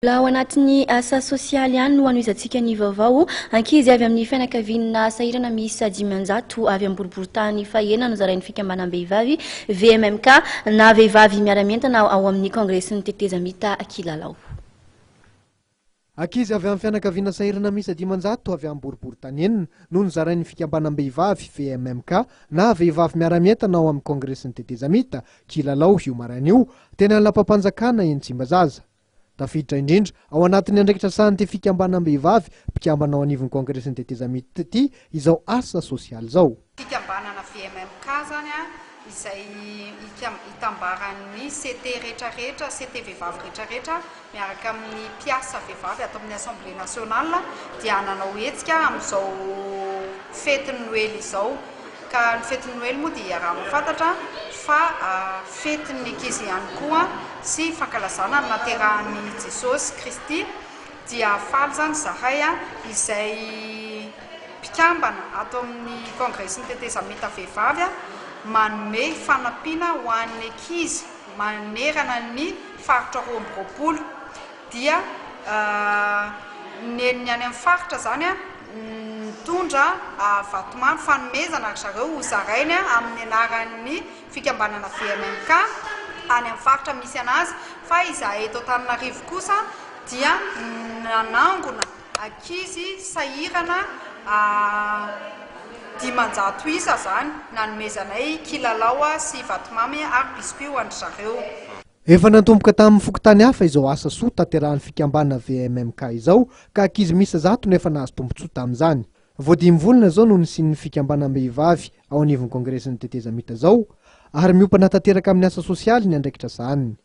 Mbola ao anatin'ny asa sosialy ihany no hanohizantsika ny vaovao. Ankizy avy amin'ny fianakaviana sahirana miisa 500 avy amin'ny boriborintany fahenina nozarain'ny fikambanam-behivavy VMMK na Vehivavy Miara-mientana ao amin'ny Kongresin'ny Tetezamita kilalao. Ankizy avy amin'ny fianakaviana sahirana miisa 500 avy amin'ny boriborintany enina no nozarain'ny fikambanam-behivavy VMMK na Vehivavy Miara-mientana ao amin'ny Kongresin'ny Tetezamita kilalao io maraina io teny amin'ny lapam-panjakana eny Tsimbazaza. Tafiditra indrindra ao anatin'ny andraikitra sahanin'ity fikambanam-behivavy mpikambana ao anivon'ny Kongresin'ny Tetezamita ity izao asa sosialy izao. Fikambanana VMMK izany izay itambaran'ny CT rehetrarehetra, CT vehivavy rehetrarehetra miaraka amin'ny mpiasa vehivavy ato amin'ny Assemblée Nationale dia nanao hetsika amin'izao fetin'ny Noely izao. Ka ny fetin'ny Noely moa dia iaraha-mahafantatra fa fetin'ny ankizy ihany koa sy fankalazana ny nahaterahan'i Jesosy Kristy dia faly izany izahay izay mpikambana ato amin'ny Kongresin'ny Tetezamita Vehivavy manome fanampiana ho an'ny ankizy manerana ny faritra 22. Dia nen'ny any amin'ny faritra izany nitondra vatomamy fanomezana ry zareo ho zarainy amin'ny anaran'ny fikambanana VMMK any amin'ny faritra misy anazy fa izahay eto Antananarivo kosa dia nanangona ankizy sahirana 500 isa izany nanomezanay kilalao sy vatomamy ary biscuit ho an-dry zareo. Efa natomboka tamin'ny fokontany hafa izao asa soa tanterahan'ny fikambanana VMMK izao ka ankizy miisa 100 no efa nahazo tombontsoa tamin'izany. Vao dimy volana izao no nisian'ny fikambanam-behivavy ao anivon'ny Kongresin'ny Tetezamita izao ary miompana tanteraka amin'ny asa sosialy ny andraikitra sahaniny.